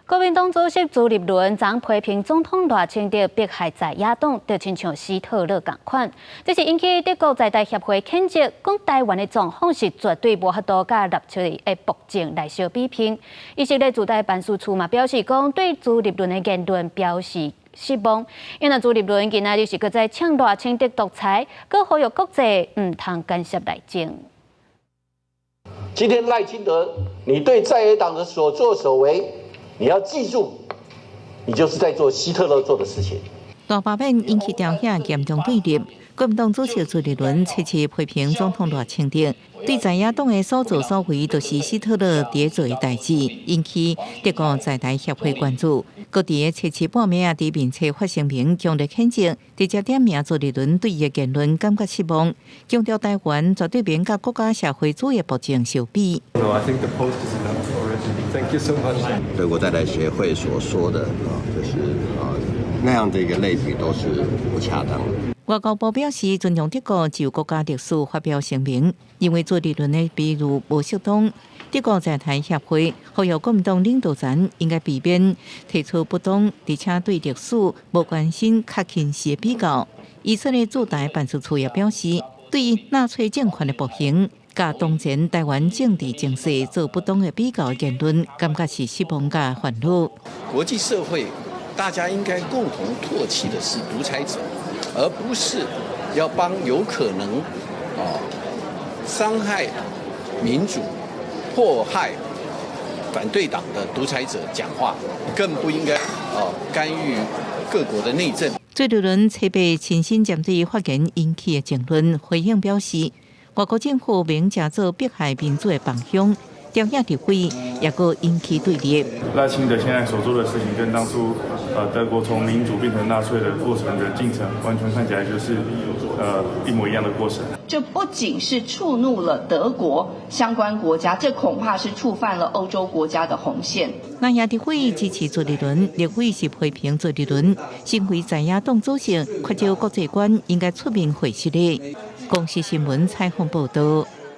國民黨主席朱立倫昨批評總統賴清德迫害在野黨，就親像希特勒仝款。這是引起德國在台協會譴責，講台灣的狀況是絕對無法度佮納粹的暴政來相比拼。以色列駐台辦事處嘛表示講，對朱立倫的言論表示失望。因為朱立倫今仔日是閣再嗆賴清德獨裁，閣呼籲國際毋通干涉內政。今天賴清德，你對在野黨的所作所為，你要記住，你就是在做希特勒做的事情。大罷免引起朝野嚴重對立，國民黨主席朱立倫徹徹批評總統賴清德，對在野黨的所作所為，就是希特勒佇做的代誌，引起德國在台協會關注。閣佇初七半暝啊，佇面冊發聲明，強烈譴責，直接點名朱立倫對伊的言論感覺失望，強調台灣絕對免佮國家社會主義暴政相比。 No, I think the post is enough already. Thank you so much. 德國在台協會所說的啊，就是啊那樣的一個類比都是不恰當的。外交部表示，尊重德國就國家歷史發表聲明，認為朱立倫的比喻無適當。德國在台協會呼籲國民黨領導層應該避免提出不當，而且對歷史無關心、較輕視的比較。以色列駐台辦事處也表示，對納粹政權的暴行，佮當前台灣政治情勢做不當的比較言論，感覺是失望佮煩惱。國際社會大家應該共同唾棄的是獨裁者，而不是要幫有可能啊傷害民主、迫害反對黨的獨裁者講話，更不應該啊干預各國的內政。朱立倫初八親身針對發言引起的爭論回應表示，外國政府明正做迫害民主的幫兇，朝野立委也閣引起對立。賴清德現在所做的事情，跟當初德國從民主變成納粹的過程的進程，完全看起來就是一模一樣的過程。這不僅是觸怒了德國相關國家，這恐怕是觸犯了歐洲國家的紅線。南亞立委支持朱立倫，立委是批評朱立倫，身為在野黨主席，缺少國際觀，應該出面回釋的。公視新聞採訪報道。